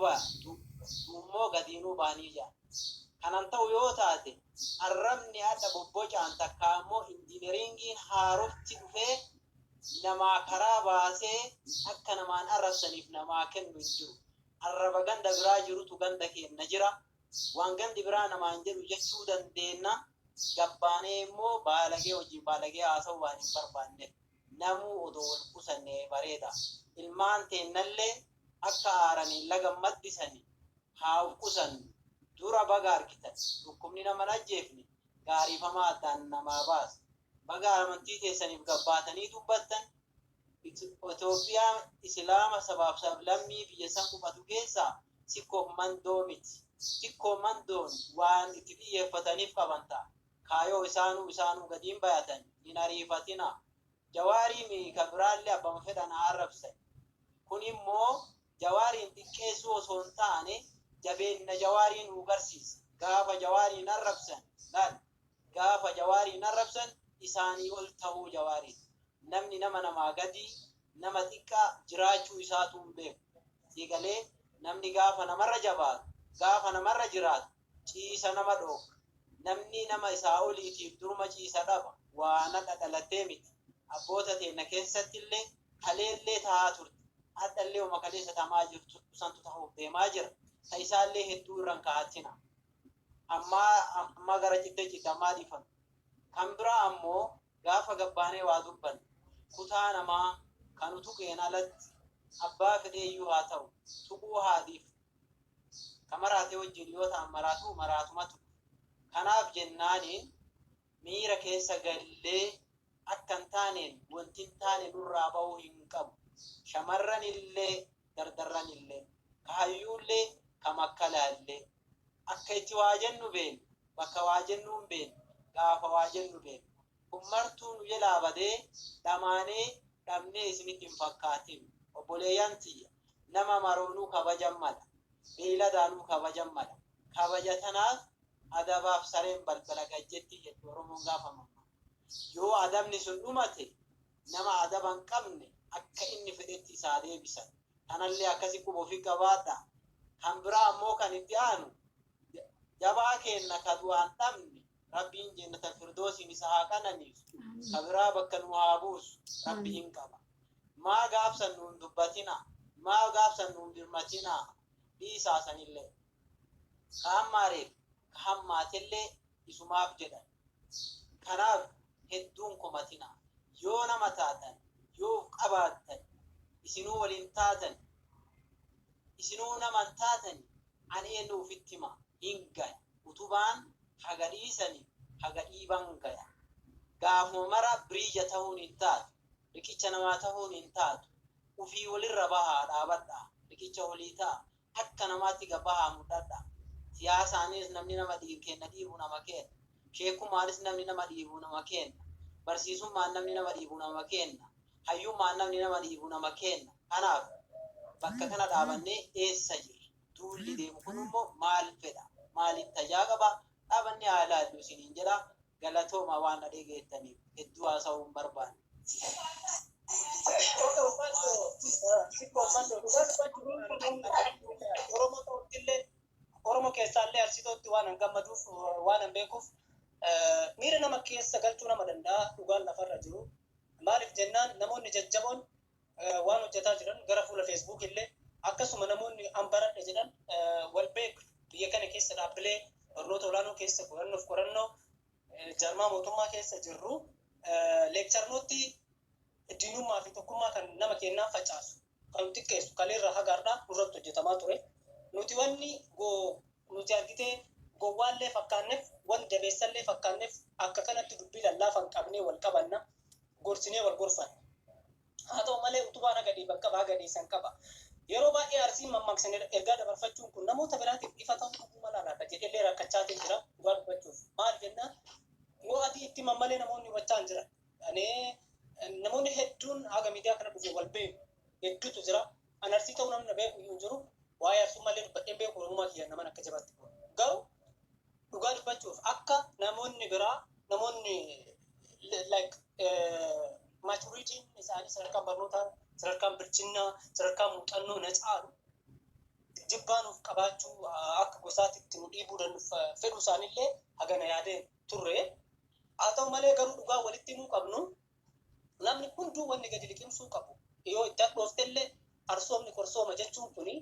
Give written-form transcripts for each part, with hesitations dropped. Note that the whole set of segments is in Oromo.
Du'a du'ummoo gadiinuu bahanii jedhan. Kanan ta'u yoo taate, arrabni adda bobbocaan takkaa immoo injiineringiin haarofti dhufee namaa karaa baasee akka namaan arrabsaniif namaa kennu hin jiru. Arraba ganda biraa jirutu ganda keenna jira. Waan gandi biraa namaan jedhu jechuu dandeenna. Gabbaanee immoo baalagee wajjin baalagee haasa'uu waan hin barbaanneef, namuu odoo wal qusannee bareeda. Ilmaan teennallee akka aaraniin laga maddisani haa uf qusannu. Dura baga argitan, dhukkubni nama hin ajjeefne gaariifamaa addaan namaa baasa. Baga amantii teessaniif gabbaatanii dubbattan. Itoophiyaa Isilaama sabaaf sablammii biyya san quphatu keessaa Sikkoof Mandoo miti. Sikkoo Mandoon waan itti xiyyeeffataniif qaban ta'a. Kaayoo isaanuu isaanuu gadiin bayatan hin ariifatinaa. Jawaarii mii ka biraallee abbama fedhan haa arrabsani. Kun immoo Jawaariin xiqqeessuu osoo hin taane jabeenna Jawaarii nuu garsiisa. Gaafa Jawaariin arrabsan laal, gaafa Jawaariin arrabsan isaanii ol tahuu Jawaariin. Namni nama namaa gadii, nama xiqqaa jiraachuu isaatuu hin beeku. Sii galee? Namni gaafa namarra jabaatu, gaafa namarra jiraatu ciisa nama dhoogga. Namni nama isaa oliitiif duruma ciisa dhaba. Waan hadha dhalattee miti. Abboota teenna keessattillee kaleellee tahaa turte. Hadhallee woma kaleessa tamaa jirtu santu tahuuf deemaa jira. Ta isaallee hedduu irra hin kahatinaa. Ammaa ammaa gara cittee citte ammaa dhiifame. Kan biraa ammoo, gaafa gabbaanee waa dubbannu, kutaa namaa ka nu tuqeen alatti abbaa fedheeyyuu haa ta'u tuquu haa dhiifnu. Ka maraate wajjin yoo ta'an maraatuu maraatumatu dhufa. Kanaaf jennaaniin miira keessa gallee akka hin taaneen wanti hin taane nurraa ba'uu hin qabu. Shamarranillee dardarranillee, ka hayyuullee ka makkalaallee. Akka itti waa jennu beenna, bakka waa jennuu hin beenna, gaafa waa jennu beenna. Kun martuu nu jelaa badee dhamaanee dhabnee isinitti hin fakkaatin. Obboleeyyan tiyya, nama maroonuu kabajan mala. Beeyladaanuu kabajan mala. Kabaja tanaaf adabaaf sareen balbala gad jetti jetti Oromoon gaafa mammaaku. Yoo adabni sun dhumate, nama adaba hin qabne akka inni fedhetti isaa deebisan. Tanallee akkasi quba ufi qabaadhaa. Kan biraa ammoo kan itti aanu, jabaa keenna ka du'aan dhabne Rabbiin jennatal firdoosiin isa haa qananiisu. Ka biraa bakka nuu haa buusu. Rabbi hin qaba. Maa gaafsan nuun dubbatinaa. Maa gaafsan nuun birmatinaa. Dhiisaa sanillee. Ka hammaareef ka hammaatellee isumaaf jedhan. Kanaaf hedduun komatinaa. Yoo nama taatan, yoo uf qabaattan, isinuu waliin taatan, isinuu nama hin taatani, ani eennu ufitti hima? Hin gaya. Utubaan haga dhiisani haga dhiiban gaya. Gaafuma mara biriija tahuun hin taatu. Riqicha namaa tahuun hin taatu. Ufii wolirra bahaa dhaabadhaa. Riqicha wolii ta'a. Akka namaatti gad bahaa mudhadhaa. Siyaasaanis namni nama dhiib keenna dhiibu nama keenna. Sheekkummaanis namni nama dhiibu nama keenna. Barsiisummaan namni nama dhiibu nama keenna. Hayyummaan namni nama dhiibu nama keenna. Kanaaf bakka kana dhaabannee eessa jirra? Duulli deemu kun immoo maal fedha? Maaliif tajaa qaba? Dhaabannee haa ilaallu isiniin jedha. Galatoomaa waan na dhegeettaniif. Hedduu haasa'uu hin barbaanne. Oromoo ta'uttillee, Oromoo keessaallee Arsitootti waan an gammaduuf, waan an beekuuf, miira nama keessa galchuu nama danda'a dhugaan lafarra jiru. Maaliif jennaan, namoonni jajjaboon waan hojjetaa jiran gara fuula Facebook illee, akkasuma namoonni an baradhe jedhan wal beeku biyya kana keessa, dhaabbilee barnoota olaanoo keessa, qorannoof qorannoo jaarmaa mootummaa keessa jirru, lecture-nootti diinummaa fi tokkummaa kan nama kennaa facaasu, kan xiqqeessu kaleerraa haga har'aa nurratti hojjetamaa ture. Nuti wanni nuti argitee gowwaallee fakkaanneef, wan dabeessallee fakkaanneef, akka kanatti dubbii lallaafan qabnee wal qabanna, gorsinee wal gorfanna. Haa ta'u malee, utubaan haga dhiiban qaba, haga dhiisan qaba. Yeroo baay'ee Arsiin mammaaksan ergaa dabarfachuun kun namoota biraatiif ifa ta'uu dhabuu mala laata jedhellee rakkachaatiin jira dhugaa dubbachuuf. Maal jennaan, yoo adii itti himan malee namoonni hubachaa hin jiran. Ani namoonni hedduun haga miidiyaa kana dhufe wal beeku hedduutu jira. An Arsii ta'uu namni na beeku iyyuu hin jiru. Waa'ee Arsummallee dubbadheen beeku. Oromummaa kiyya naman akka jabaatti boona. Garuu dhugaa dubbachuuf, akka namoonni biraa, namoonni like maturity'n isaanii, sadarkaan barnootaa, sadarkaan bilchinnaa, sadarkaan muuxannoo na caalu jibba Jibbaa nuuf qabaachuu, akka gosaatitti nu dhiibuu fedhu isaanillee hagana yaadee turre. Haa ta'u malee garuu dhugaa walitti himuu qabnu, namni hunduu wanni gadi liqimsuu qabu, yoo itti hadhooftellee, arsoomni korsooma jechuun kuni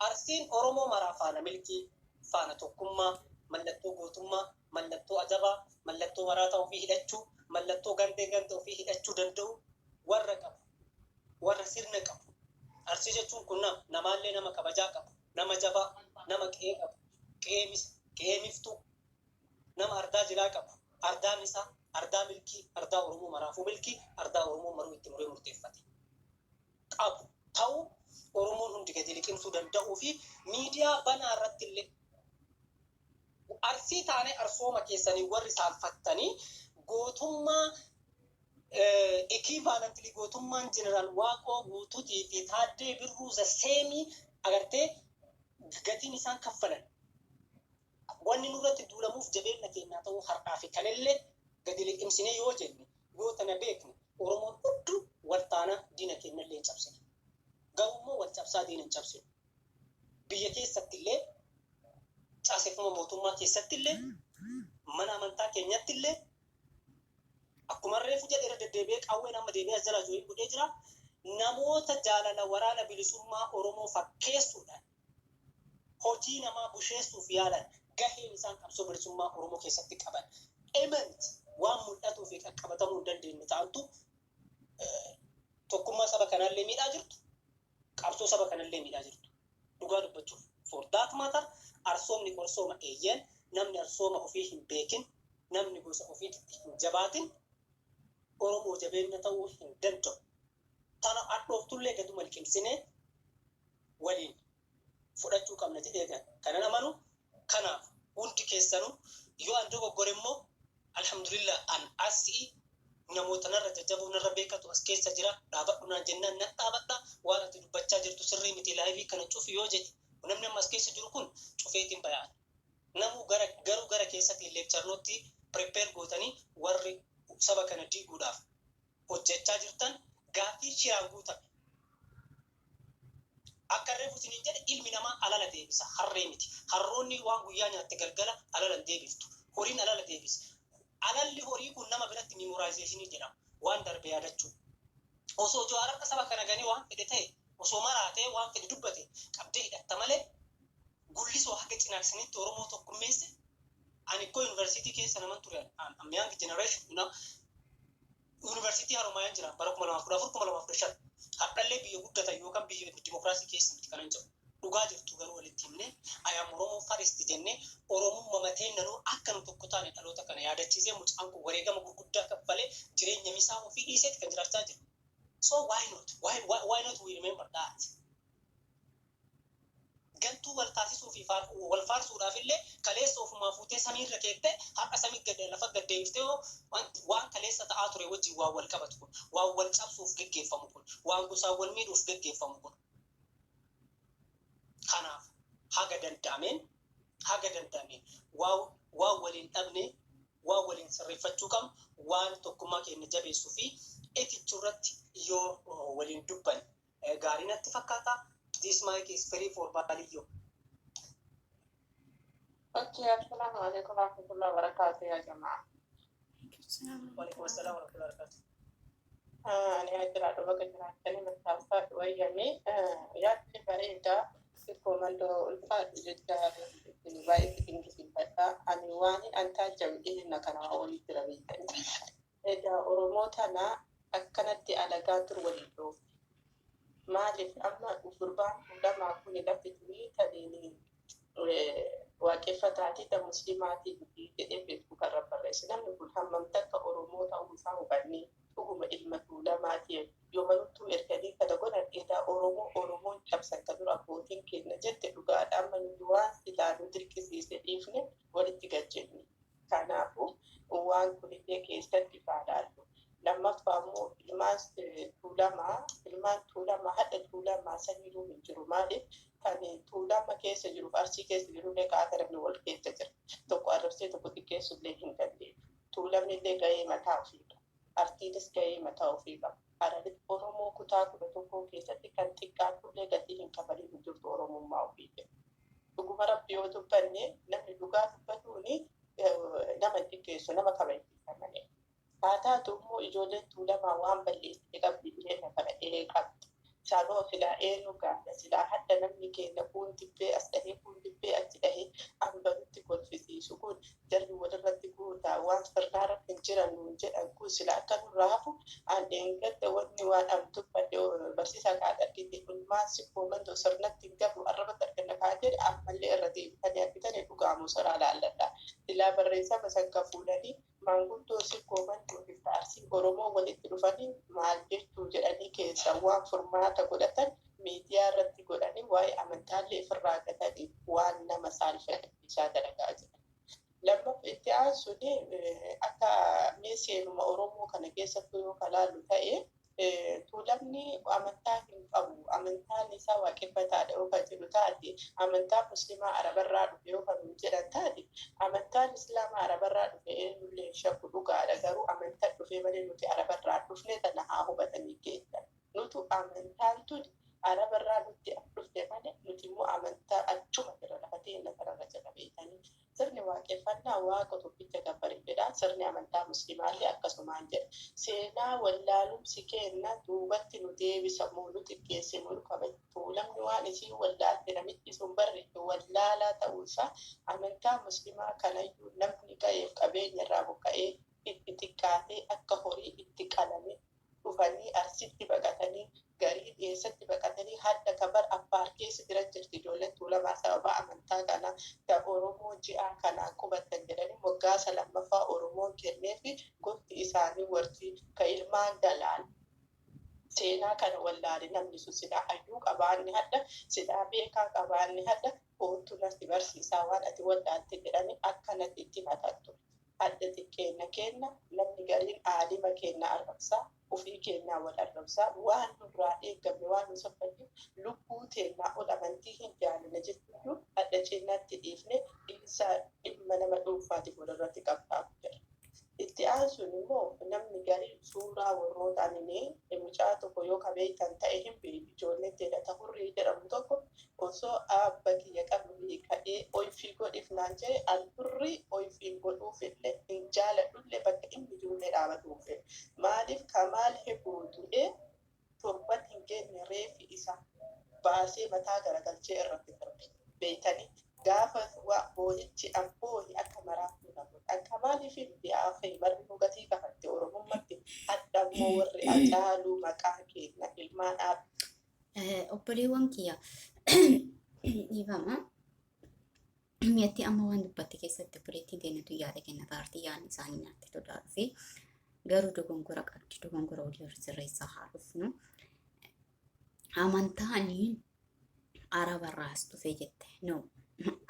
Arsiin Oromoo maraa faana milkii, faana tokkummaa, mallattoo gootummaa, mallattoo ajabaa, mallattoo maraataa ofii hidhachuu, mallattoo gandee ganda ofii hidhachuu danda'u warra qabu, warra sirna qabu. Arsii jechuun kun nama namaallee nama kabajaa qabu, nama jabaa, nama qe'ee qabu, qe'ee misa, qe'ee miftuu, nama ardaa jilaa qabu, ardaa misaa, ardaa milkii, ardaa Oromoo maraafuu milkii, ardaa Oromoo maruu itti muree murteeffate qabu ta'uu Oromoon hundi gadi liqimsuu danda'uu fi miidiyaa banaa irratti illee Arsii taanee arsooma keessanii warri saalfattanii gootummaa equivalently gootummaan Jeneraal Waaqoo Guutuutii fi Taaddee Birruu the same agartee gatiin isaan kaffalan, wanni nurratti duulamuuf jabeenya keenyaa ta'uu har'aa fi kanillee gadi liqimsinee yoo jenne, yoo tana beekne, Oromoon hunduu wal taanaa diina keenyallee hin cabsine. Garuu immoo wal cabsaa diina hin cabsinu. Biyya keessatti illee, caaseffama mootummaa keessatti illee, mana amantaa keenyatti illee, akkuma reefu jedhe irra deddeebi'ee qawween amma deebi'ee as jalaa join godhee jira. Namoota jaalala Waraana Bilisummaa Oromoo fakkeessuudhaan hojii namaa busheessuuf yaalan, gaheen isaan qabsoo bilisummaa Oromoo keessatti qaban immense waan mul'atuu fi qaqqabatamuu hin dandeenye ta'antu tokkummaa saba kanaallee miidhaa jirtu, qabsoo saba kanallee miidhaa jirtu. Dhugaa dubbachuuf, for that matter, arsoomni qorsooma eeyyeen, namni arsooma ofii hin beekin, namni gosa ofiitti hin jabaatin Oromoo jabeenya ta'uu hin danda'u. Tana hadhooftullee gaduma liqimsinee waliin fudhachuu qabna jedhee kanan amanu. Kanaaf hundi keessanuu yoo an dogoggore immoo, alhamdulillah, an asii namoota narra jajjaboo, narra beekatu as keessa jira. Dhaabadhu naan jennaan nan dhaabadha. Waan ati dubbachaa jirtu sirrii miti, live kana cufi yoo jedhe namni amma as keessa jiru kun, cufeetiin baya'an. Namuu gara garuu gara keessatti lecture note prepare gootanii warri saba kana diiguudhaaf hojjechaa jirtan, gaaffii shiraan guutame. Akka reefu isiniin jedhe, ilmi namaa alala deebisa, harree miti. Harroonni waan guyyaa nyaatte galgala alala hin deebiftu. Horiin alala deebisa. Alalli horii kun nama biratti memorization jedhama, waan darbe yaadachuu. Osoo Jawaar saba kana ganee waan fedhe ta'e, osoo maraatee waan fedhe dubbate, qabdee hidhatta malee, Gullisoo haga Cinaaksanitti Oromoo tokkummeesse. Ani ikkoo yuunivarsiitii keessa naman ture, am young generation. Yuunivarsiitii Haromaayaan jira bara 2014, 2015. Har'allee biyya guddatan yookaan biyya dimokiraasii keessa miti kanan jedhu. Dhugaa jirtu garuu walitti himne, I am Oromoo first jennee, Oromummaa mateen nanuu akka nu tokko taane dhaloota kana yaadachiisee, mucaan kun wareegama gurguddaa kaffalee jireenya misaa ofii dhiiseeti kan jiraachaa jiru. So why not? Why not we remember that? Gantuu wal taasisuu fi wal faarsuudhaaf illee kaleessa ofumaa fuutee samiirra keettee har'a samii gad lafa gad deebiftee waan kaleessa ta'aa ture wajjin waan wal qabatu kun, waan wal cabsuuf geggeeffamu kun, waan gosaan wal miidhuuf geggeeffamu kun. Kanaaf haga danda'ameen waan waliin dhabne, waan waliin sirreeffachuu qabnu, waan tokkummaa keenya jabeessuu fi itichuu irratti yoo waliin dubbanne gaarii natti fakkaata. This mic is free for Baaliyyoo. Okay, assalamu alaikum warahmatullahi wabarakatuh ya jamaa. Waalaikum assalam warahmatullahi wabarakatuh. Ani ajira baga jiraatanii mattaasaa wayyame yaadni bareedaa xiqqoo mandoo ulfaadhu jecha baay'ee dinqisiifadha. Ani waan an taajjabu dhiyeenya kana olii jira beektanii. Egaa Oromoo tana akkanatti alagaa tur waliin dhoofte. Maaliif amma gurbaan lamaa kun lafti turii taniin waaqeffataatii ta muslimaatii jedhee Facebook irra barreesse. Namni kun hammam takka Oromoo ta'uu isaa hubannee dhuguma ilma Tuulamaati yoo manuttuu erganii kana godhan, edaa Oromoo Oromoon cabsan kan dura abbootiin keenya jette dhugaadha. Amma nuti waan silaa nu dirqisiise dhiifne walitti gajjenne. Kanaafuu waan kunillee keessatti faadhaallu. Lammaffaa immoo ilmaan Tuulamaa hadha Tuulamaa saniiruu hin jiru. Maaliif kan Tuulama keessa jiruuf Arsii keessa jirullee kaata namni wal keessa jira. Tokko arrabsee tokko xiqqeessullee hin dandeenyu. Tuulamni illee gahee mataa ofii qaba. Arsiinis gahee mataa ofii qaba. Hararitti Oromoo kutaa 11 keessatti kan xiqqaatullee gatii hin kafalin hin jirtu Oromummaa ofii jedhu. Dhuguma Rabbi yoo dubbanne, namni dhugaa dubbatuuni nama hin xiqqeessu, nama kabachiisa malee. Haa taatu immoo ijoolleen Tuulamaa waan balleessite qabdi, jireenya kana ee qabdi. Sanoo silaa eenyu gaafna? Silaa hadda namni keenya kuun dibbee as dhahee, kuun dibbee achi dhahee ambanutti kolfisiisu kun, jarri walirratti guutaa waan sirnaarratti hin jiran nuun jedhan kun silaa akka nurraa hafu. An dheengadda wanni waan an dubbadhe barsiisaa kaadha argite, ilmaan Sikkoo Mandoo sirnatti hin galu, arrabatti arganna kaa jedhe, ammallee irra deebitanii argitanii dhugaamu soraa laalladha. Silaa barreessama san ka fuudhanii maanguddoo Sikkoo Mandoo fi Arsii Oromoo walitti dhufanii maal jechuu jedhanii keessa waan furmaata godhatan miidiyaa irratti godhanii, waa'ee amantaallee ofirraa gatanii waan nama saalfachiisaa dalagaa jiran. Lammaffaa, itti aansuun akka mee seenuma Oromoo kana keessattuu yoo kalaallu ta'e, Tuulamni amantaa hin qabu. Amantaan isaa waaqeffataadha yoo kan jedhu taate, amantaa Muslimaa Arabarraa dhufe yoo kan jedhan taate, amantaan Islaamaa Arabarraa dhufe eenyullee hin shakku, dhugaadha. Garuu amantaa dhufe malee nuti Arabarraa dhufne tana haa hubatanii keessa. Nutu amantaan tuni Arabarraa nutti dhufte malee nuti immoo amantaa achuma jira, lafa teenya kanarra jira beekanii. Sirni waaqeffannaa Waaqa tokkicha gabbari jedha. Sirni amantaa Muslimaallee akkasumaan jedha. Seenaa wallaalumsi keenna duubatti nu deebisa moo nu xiqqeesse moo nu kabaja? Tuulamni waan isiin wallaalte, namichi sun barreesse wallaalaa ta'uu isaa, amantaa Muslimaa kanayyuu namni ga'eef qabeenya irraa buqqa'ee itti xiqqaatee akka horii itti qalame dhufanii Arsitti baqatanii, garii eessatti baqatanii, hadda kabar Affaar keessa jiran jirti ijoolleen Tuulamaa sababa amantaa kanaa ta Oromoo ji'aa kanaan qubattan jedhanii moggaasa lammaffaa Oromoon kenneefi gosti isaanii warti ka ilmaan Galaal. Seenaa kana wallaale namni sun. Silaa hayyuu qabaanne hadha, silaa beekaa qabaanne hadha, koottu natti barsiisaa waan ati wallaalte jedhanii akkanatti itti himatan ture. Hadda xiqqeenna kenna namni gariin aalima kenna arrabsaa, ofii kennaa wal arrabsaa, waan nurraa eeggamne waan nu saffanniif lubbuu teennaa ol amantii hin jaalanne jechuun hadha cinatti dhiifne dhiisaa dhimma nama dhuunfaatiif walirratti qabxaamu jira. Itti aansuun immoo namni garii suuraa warroota ani mucaa tokko yoo kabeeytan ta'e hin beeku, ijoolleen teedha ta Hurrii jedhamu tokko osoo abba kiyya qabrii ka'ee oyfii godhiif naan jedhe, an Hurrii oyfiin godhuufillee hin jaaladhullee, bakka inni jirullee dhaabatuun fedhu. Maaliif? Kamaal Hebboo du'ee torban hin geenye reeffi isa baasee mataa garagalchee irratti darbe. Beeytanii gaafa boohichi an boohi akka maraattuu na godhe. An Kamaaliif miti marri nu gatii kafatte Oromummatti. Hadha immoo warri Acaaluu maqaa keenya ilmaan Obboleewwan kiyya, dhiifama. Mi'atti amma waan dubbatte keessatti obboleettiin teenyatu yaada kenna taartii, yaadni isaanii natti tolaa dhufe. Garuu dogongora qabdi. Dogongora walii sirreessaa haa dhufnu. Amantaanii Arabarraas dhufe jette. No.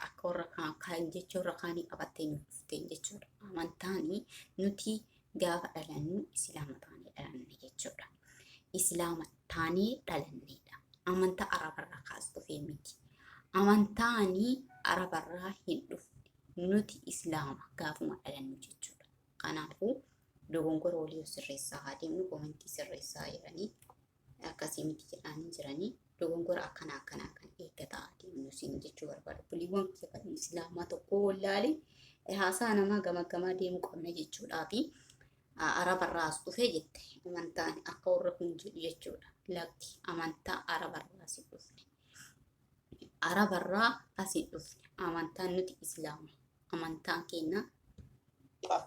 Akka warra kaan jecha warra kaanii qabattee nu dhufteen jechuudha. Amantaanii nuti gaafa dhalannu Islaama taanee dhalanne jechuudha. Islaama taanee dhalannedha. Amantaa Arabarraa kaas dhufee miti. Amantaanii Arabarraa hin dhufne. Nuti Islaama gaafuma dhalannu jechuudha. Kanaafuu dogongora walii sirreessaa haa deemnu, comment sirreessaa jedhanii akkasii miti jedhanii jiranii, dogongora akkana akkanaa kan eeggataa deemnu isin jechuu barbaadu. Obboleewwan kiyya kan Islaamaa tokko wallaale haasaa namaa gama gamaa deemuu qabna jechuudhaa fi Arabarraa as dhufee jette amantaan akka warra kun jedhu jechuudha. Lakki, amantaa Arabarraa as hin dhufne. Arabarraa as hin dhufne. Amantaan nuti Islaama. Amantaan keenya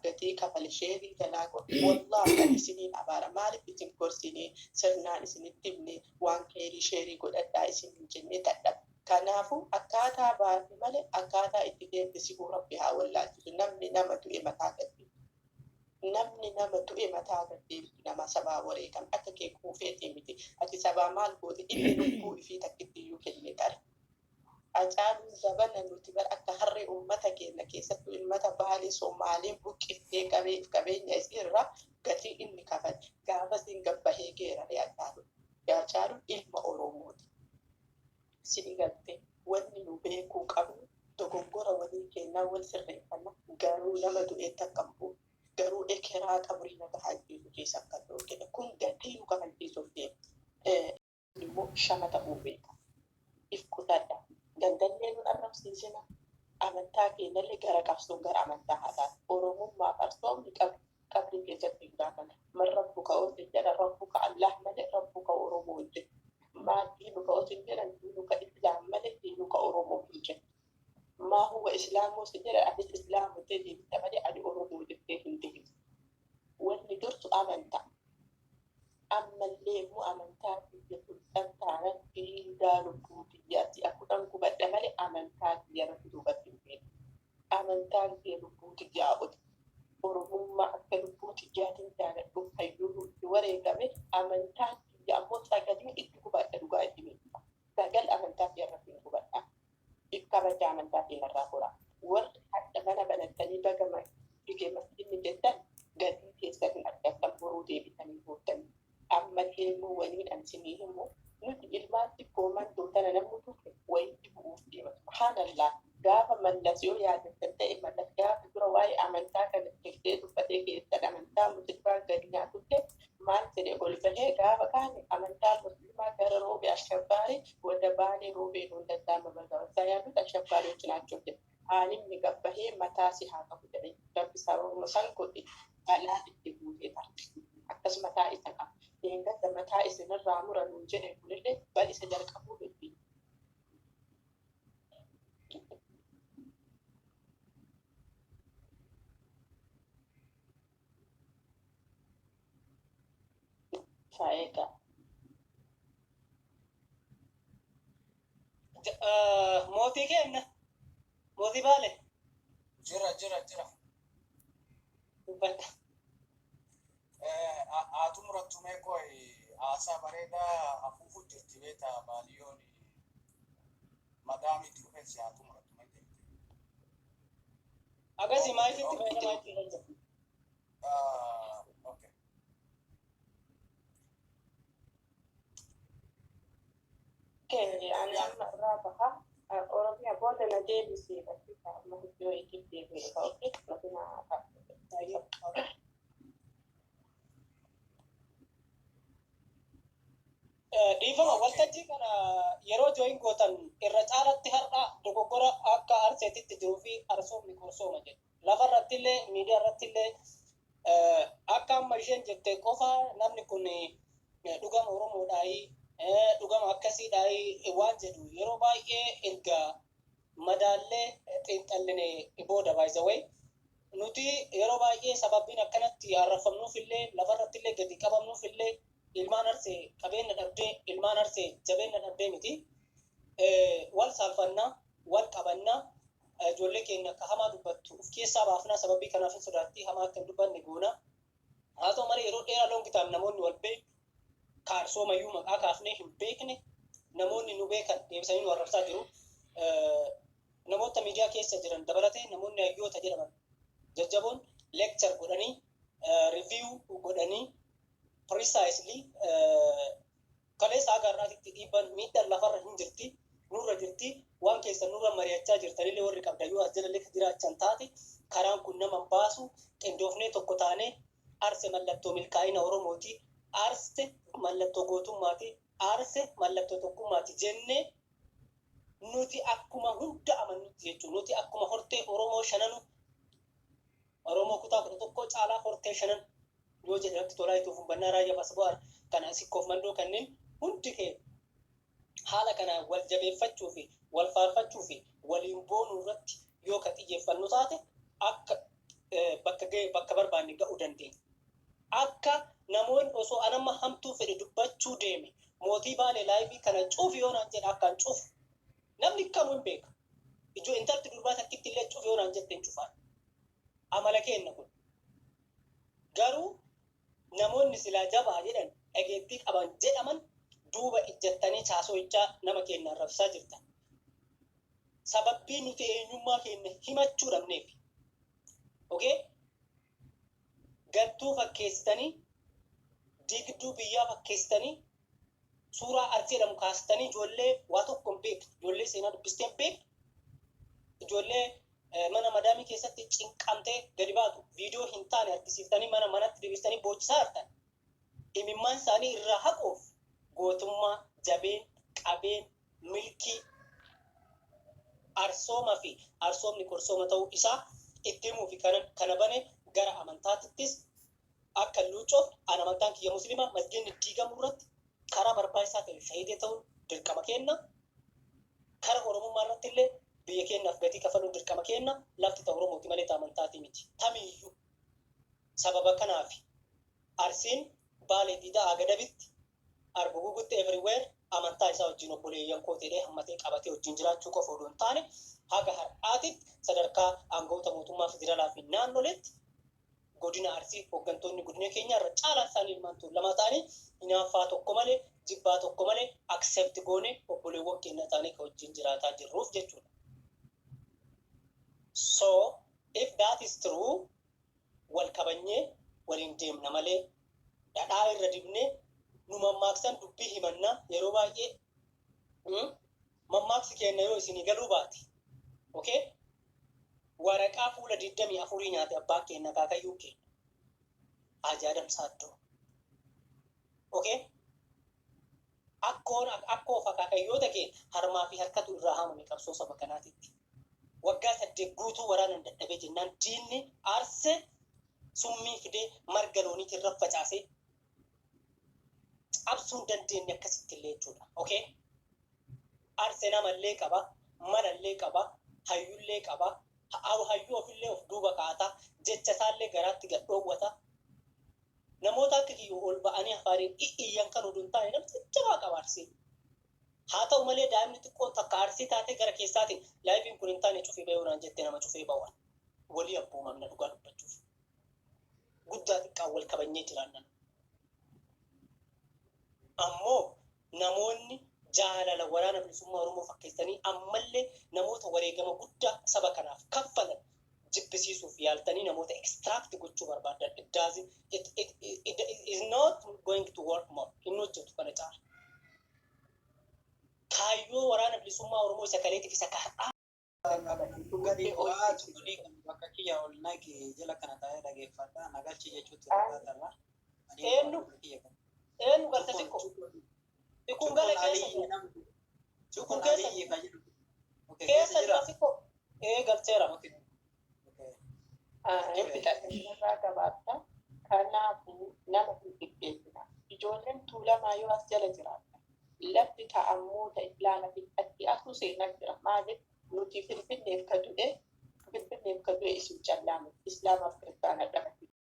gatii kafale sheerii jalaa godhe. Wallaahi ani isiniin abaara. Maaliif isin gorsinee sirnaan isinitti himne, waan keerii sheerii godhadhaa isin hin jennee dadhabe? Kanaafuu akkaataa baate malee akkaataa itti deemte sibuu Rabbi haa wallaalchisu. Namni nama du'e mataa gad, namni nama du'e mataa gad deebisu nama sabaa wareegame akka kee kuufeetii miti. Ati sabaa maal goote? Inni lubbuu ifii takkitti iyyuu kenne qara. Hacaaluun zabana nuti bar akka harree uummata keenya keessattuu uummata Baalee Somaaliin buqqiftee qabeef qabeenya isii irraa gatii inni kafale gaafasiin gabbahee geeraree Hacaaluun. Hacaaluun ilma Oromooti. Sini galte, wanni nu beekuu qabnu dogongora walii keenyaa wal sirreeffanna, garuu nama du'eetti akka hin buune, garuu ekeraa qabrii naga hajjiisu keessa akka hin dhoorgine, kun gatii nu kafalchiisuuf deema. Immoo shama ta'uu beeka. If qutadha. Gandallee nu arrabsiisina. Amantaa keenyallee gara qabsoon gara amantaa haa taatu. Oromummaa qabsoomni qabrii keessatti hin gaafatan. Man rabbuka osin jedhan rabbuka Allah malee rabbuka Oromoo hin jedhu. Maal diinuka osin jedhan diinuka Islaam malee diinuka Oromoo hin jedhu. Maa huwa Islaamoo sin jedhan atis Islaamoo jettee deebista malee ani Oromoo jettee hin deebistu. Wanni dursu amantaa. Ammallee immoo amantaa kiyya fudhan taanan fiidaa lubbuu kiyyaa si'a 10 gubadha malee amantaa kiyya irratti duubatti hin deebi'u. Amantaan kiyya lubbuu tiyyaa oli. Oromummaa akka lubbuu tiyyaatiin jaaladhuuf hayyuun itti wareegame amantaan kiyya ammoo sagaliin itti gubadha dhugaa isinii hima. Sagal amantaa kiyya irratti hin gubadha. If kabaja amantaa kiyya narraa horaa. Warri hadha mana banattanii baga jige masjidni jettan gatii keessan hin argattan boruu deebitanii boottanii. Ammallee immoo waniin an isinii himu nuti ilmaan xiqqoo mandoo tana namni tuqe wayitti bu'uuf deema. Subhaanallah gaafa Mallas yoo yaadattan ta'e Mallas gaafa dura waa'ee amantaa kana tiksee dubbatee keessan amantaa muslimaa gadi nyaatutte maal jedhe ol bahee gaafa kaane amantaa muslimaa gara roobee ashabbaari wada baalee roobee nuun danda'ama bagawassaa yaadut ashabbaariዎች ናቸው jedhe. Aalimni gad bahee mataa si haa qabu jedhe. Rabbi sababuma san godhe balaan itti buutee tarte. Akkas mataa isa qaba. Dheengadda mataa isinirraa mura nuun jedhe kunillee bal isa jalqabuu dubbii. Isaa eegaa. Mootii kenna. Mootii baale. Jira, jira, jira. Dubbadha. Haatu murattu mee qoy haasaa bareedaa afuufu jirti beeta baaliyoon madaamiitti dhufeensi haatu murattu mee deemte. Akkasii maayikitti Okay. fayyadamaa ittiin hojjetu. Okay. Okay, ani amma irraa baha. Oromiyaa booda na deebisee barsiisa amma iddoo itti deebi'e dhufa. Okay, matina ta'a. Dhiifama Okay. waltajjii kana yeroo join gootan irra caalatti har'a dogoggora akka arseetitti jiruu fi arsoomni qorsooma jedhu. Lafa irratti illee miidiyaa irratti illee akka amma isheen jette qofa namni kun dhugama Oromoodhaayi dhugama akkasiidhaayi waan jedhu yeroo baay'ee erga madaallee xiinxalline booda by the way nuti yeroo baay'ee sababbiin akkanatti arrafamnuuf illee lafarratti illee gadi qabamnuuf illee ilmaan arsee qabeenya dhabdee ilmaan arsee jabeenya dhabdee miti. Wal saalfannaa wal qabannaa ijoollee keenya akka hamaa dubbattu of keessaa baafnaa sababii kanaaf hin sodaatti hamaa akka hin dubbanne goona. Haa ta'u malee yeroo dheeraa long time namoonni wal beeku kaarsoomayyuu maqaa kaafnee hin beekne namoonni nu beekan deebisanii nu arrabsaa jiru. Namoota miidiyaa keessa jiran dabalatee namoonni hayyoota jedhaman jajjaboon lecture godhanii review godhanii precisely kaleessa haga har'aatitti dhiibban miidhaan lafarra hin jirti nurra jirti waan keessa nurra mari'achaa jirtanillee warri qabda yoo as jalallee jiraachan taate karaan kun nama hin baasu qindoofnee tokko taanee arse mallattoo milkaa'ina Oromooti arse mallattoo gootummaati arse mallattoo tokkummaati jennee nuti akkuma hunda amannutti jechuudha. Nuti akkuma hortee Oromoo shananu Oromoo kutaa 11 caalaa hortee shanan yoo jedhe natti tolaa itti uffannaa raayyaa basbu'aar kana sikkoof mandoo kanneen hundi kee haala kanaan wal jabeeffachuu fi wal faarfachuu fi waliin boonuu irratti yoo ka xiyyeeffannu taate akka bakka ga'e bakka barbaanne ga'uu dandeenya. Akka namoonni osoo anamma hamtuu fedhe dubbachuu deeme mootii baale live kana cufi yoo naan jedhe akkaan cufu namni kamuu hin beeka. Ijoo intalti durbaa takkitti illee cufi yoo naan jette hin cufaan. Amala keenna kun. Garuu namoonni silaa jabaa jedhan dhageettii qaban jedhaman duuba ijjattanii chaasoichaa nama keenya arrabsaa jirtan. Sababbii nuti eenyummaa keenya himachuu dhabneef. Okay? Gantuu fakkeessitanii diigduu biyyaa fakkeessitanii suuraa arsii jedhamu kaastanii ijoollee waa tokko hin beekne ijoollee seenaa dubbistee hin beekne ijoollee mana madaamii keessatti cinqamtee gadi baatu viidiyoo hin taane argisiiftanii mana manatti deebistanii boochisaa jirtan. Imimmaan isaanii irraa haquuf gootummaa, jabeen, qabeen, milkii Arsooma fi arsoomni qorsooma ta'uu isaa itti himuu fi kana bane. Gara amantaatittis akka luucoof, an amantaan kiyya Musliima, masgiidni diigamuu irratti karaa barbaachisaa ta'e shahidee ta'uun dirqama kenna. Kara Oromummaa irratti illee biyya keenyaaf gatii kafaluun dirqama kenna. Lafti ta'u Oromooti malee ta'u amantaatii miti. Tamiiyyuu sababa kanaaf Arsiin Baalee Diidaa Agadabitti, Arba Gugutti, everywhere amantaa isaa wajjin obboleeyyan koo jedhee hammatee qabatee wajjin jiraachuu qofa odoo hin taane, haga har'aatitti sadarkaa aangawoota mootummaa federaalaa fi naannoleetti godina Arsii hooggantoonni godina keenya irra caalaan isaanii ilmaan Tuulamaa ta'anii, hinaaffaa tokko malee, jibbaa tokko malee accept goone obboleewwan keenya ta'anii kan wajjin jiraataa jirruuf jechuudha. So if that is true, wal kabanyee waliin deemna malee dhadhaa irra dibnee nu mammaaksan dubbii himannaa yeroo baay'ee mammaaksi keenya yoo isinii galuu baate, okay, waraqaa fuula 24 nyaate abbaan keenya, akaakayyuun keenya Haji Adam Saaddoo. Okay, akkoon akkoof akaakayyoota kee harmaa fi harkatu irraa haamame qabsoo saba kanaatitti. Waggaa 8 guutuu waraanan dadhabee jennaan diinni aarse summii fidee marga looniitiin irra facaasee cabsuu hin dandeenye akkasitti illee jechuudha. Okay? Arse namallee qaba, malallee qaba, hayyullee qaba, hayyuu ofillee of duuba kaa'ata, jecha isaallee garaatti gad dhoowwata. Namoota akka kiyyoo ol ba'anii afaaniin iyyan kan oduu hin taane nama jajjabaa qaba Arsii. Haa ta'u malee daa'imni xiqqoon takka Arsii taatee gara keessaatiin liveiin kun hin taane cufee bahuu naan jette, nama cufee ba'uun. Walii abboomamna dhugaa dubbachuuf. Guddaa xiqqaan wal kabanyee jiraannan. Ammoo namoonni jaalala Waraana Bilisummaa Oromoo fakkeessanii ammallee namoota wareegama guddaa saba kanaaf kaffalan jibbisiisuuf yaaltanii namoota extract gochuu barbaadan, it doesn't it, it, it, it is not going to work more. Hin hojjetu kana caala. Kaayyoo Waraana Bilisummaa Oromoo isa kaleetiif isa har'aa Gadi bu'aa tuqanii kan bakka kiyya ol naqi jala kana taa'ee dhageeffadha. Nagalchi jechuutti barbaadama. Eenyu? Eenyu galte xiqqoo? Xiqqoon gala keessa jira. Cukun keessa Aliyyi kan jedhu. Keessa jira xiqqoo. Ee, galcheera. Irraa gabaabsa. Kanaafuu nama hin xiqqeessina. Ijoolleen Tuulamaa yoo as jala jiraatan lafti ta'ammoo ta'e ilaala fixatti asuu seenaa jira. Maaliif nuti Finfinneef ka du'e, Finfinneef ka du'e isin callaa miti. Islaamaaf Kiristaana dhabe.